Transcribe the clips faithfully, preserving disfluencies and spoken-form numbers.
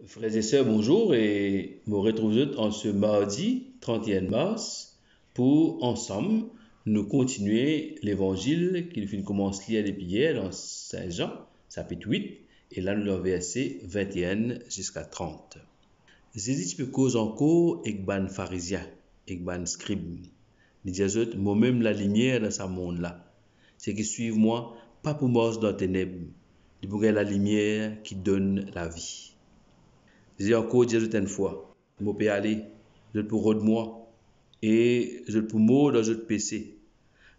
Frer e ser, bonzour, e mo retrouv zot an se mardi trente et un mars pou ansam nou kontinie Levanzil ki nou finn koumans lir depi yer dan Sin Zan, sapit wit, e la nou dan verse vingt et un ziska trant. Zezi ti pe koz ankor ek bann Farizien, ek bann skrib. Li dir zot, "Momem lalimier dan sa mond la. Seki swiv mwa pa pou mars dan teneb, li pou gagn lalimier ki donn lavi." Zezi ankor dir zot enn fwa, "Mo pe ale, zot pou rod mwa, e zot pou mor dan zot pese.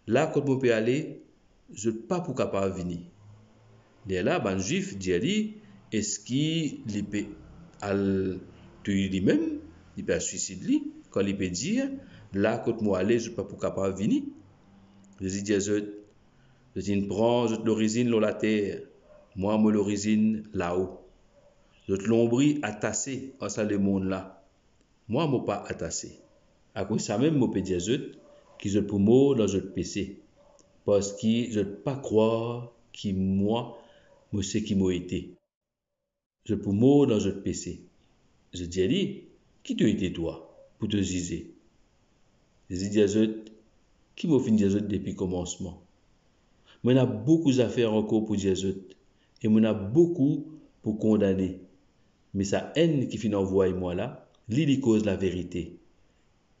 La kot mo pe ale, zot pa pou kapav vini." Lerla bann Zwif dir li, "Eski li pe al touy limem? Li pe al swisid li, kan li pe dir, 'La kot mo ale, zot pa pou kapav vini'?" Zezi dir zot, "Zot inn pran zot lorizinn lor later, mwa mo lorizinn lao. Zot lonbri atase ar sa lemonn la, mwa mo pa atase. Akoz samem mo pe dir zot ki zot pou mor dan zot pese, parski zot pa krwar ki mwa mo seki mo ete. Zot pou mor dan zot pese." Zot dir li, "Ki to ete twa pou to zize?" Zezi dir zot, "Ki mo finn dir zot depi komansman. Mo ena boukou zafer ankor pou dir zot, e mo ena boukou pou kondane. Me Sa-Enn ki finn anvway mwa la, li, li koz laverite.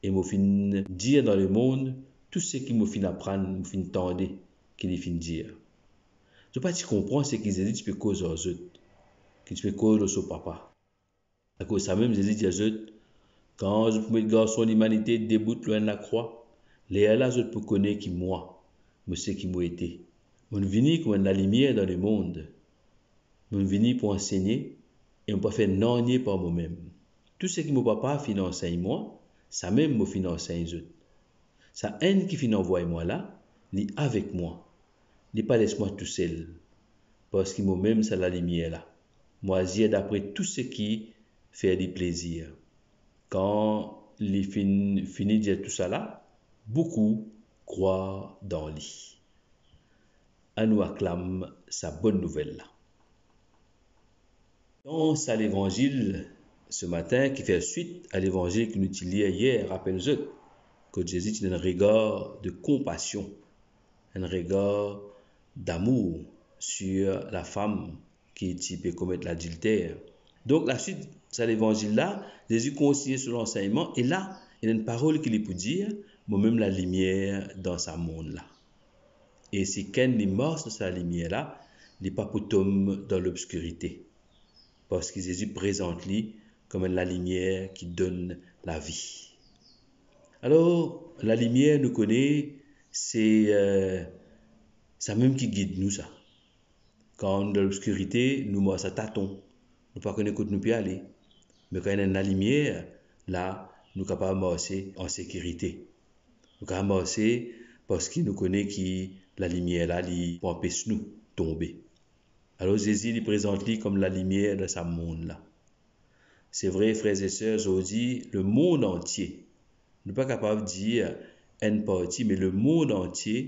E mo finn dir dan lemond tou seki mo finn aprann, mo finn tande ki li finn dir." Zot pa ti konpran seki Zezi ti pe koz ar zot, ki ti pe koz lor so Papa. Akoz samem Zezi dir zot, "Kan zot pou met Garson Limanite debout lor enn lakrwa, lerla zot pou kone ki mwa, mo seki mo ete. Mo'nn vini kouma enn lalimier dan lemond. Mo'nn vini pou ansegne, e mo pa fer nanye par momem. Tou seki mo Papa finn ansegn mwa, samem mo finn ansegn zot. Sa-Enn ki finn anvway mwa la, li avek mwa. Li pa les mwa tousel, parski momem sa lalimier la. Mo azir dapre tou seki fer li plezir." Kan li finn fini dir tousala, boukou krwar dan li. Anou aklam sa bonn nouvel la. Dan sa levanzil se matin ki fer swit a levanzil ki nou ti lir yer, rapel zot, kot Zezi ti ena enn regar de konpasion, enn regar damour sir lafam ki ti pe komet ladilter. Donk, laswit sa levanzil la, Zezi kontinie so lansegnman, e la, ena enn parol ki li pou dir, "Momem lalimier dan sa mond la. E sikenn li mars dan sa lalimier la, li pa pou tom dan lobskirite." Parski Zezi prezant li kouma enn lalimier ki donn lavi. Alor, lalimier, nou kone, se, eh, samem ki gid nou sa. Kan nou dan lobskirite, nou mars a taton. Nou pa kone kot nou pe ale. Me kan ena enn lalimier, la, nou kapav marse an sekirite. Nou kapav marse parski nou kone ki lalimier la, li pou anpes nou tonbe. Alor Zezi, li prezant li kom lalimier dan sa mond la. Se vre, frer e ser, zordi, lemond antie, nou pa kapav dir enn parti, me lemond antie,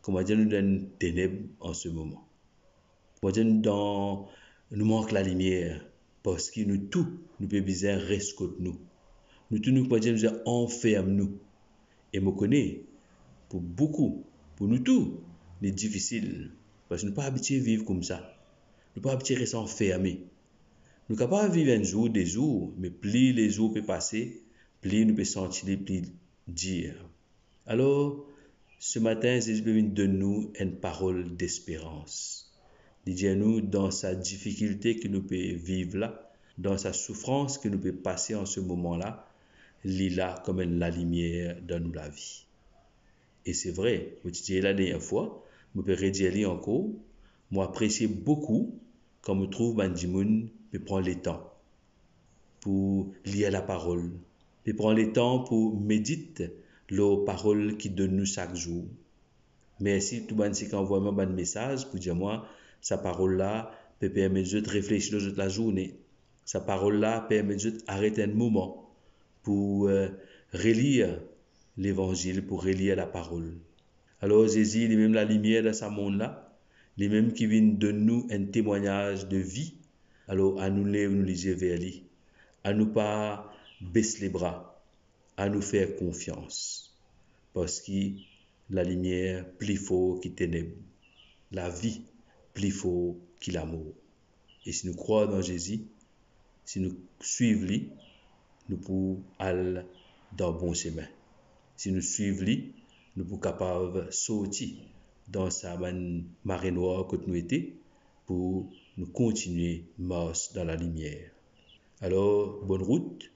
kouma dir, nou dan teneb an se moman. Kouma dir, nou dan, nou mank lalimier, parski nou tou, nou pe bizin res kot nou. Nou tou, nou, kouma dir, nou bizin anferm nou. E mo kone, pou boukou, pou nou tou, li difisil, parski nou pa abitie viv koumsa. Nou pa abitie res anferme. Nou kapav viv enn zour, de zour, me pli lezour pe pase, pli nou pe santi li pli dir. Alor, se matin, Zezi pe vinn donn nou enn parol desperans. Li dir nou, dan sa difikilte ki nou pe viv la, dan sa soufrans ki nou pe pase an se moman la, li la kom enn lalimier dan nou lavi. E se vre, mo ti dir la dernie fwa, mo pe redir li ankor, mo apresie boukou kan mo trouv bann dimoun pe pran letan pou lir laparol, pe pran letan pou medit lor parol ki donn nou sak zour. Mersi tou bann seki anvway mwa bann mesaz pou dir mwa, sa parol la pe permet zot reflesi lor zot lazourne. Sa parol la permet zot aret enn moman pou, eh, relir Levanzil, pou relir laparol. Alor Zezi, limem lalimier dan sa mond la, limem ki vinn donn nou enn temwagnaz de vi, Alor, anou lev nou lizie ver li. Anou pa bes lebra. Anou fer konfians. Parski lalimier pli for ki teneb. Lavi pli for ki lamor. E si nou krwar dan Zezi, si nou swiv li, nou pou al dan bon sime. Si nou swiv li, nou pou kapav sorti dan sa bann mare nwar kot nou ete, pou nou kontigne mars dan lalimier. Alor, bonn rout,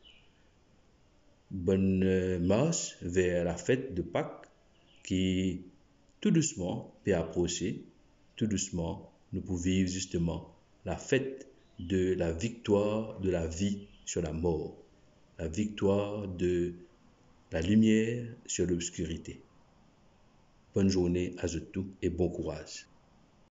bonn, eh, mars ver lafet de Pak ki tou dousman pe aprose, tou dousman nou pou viv zisteman lafet de la viktwar de lavi sir lamor, la viktwar de lalimier sir lobskirite. Bonn zourne a zot tou e bon kouraz.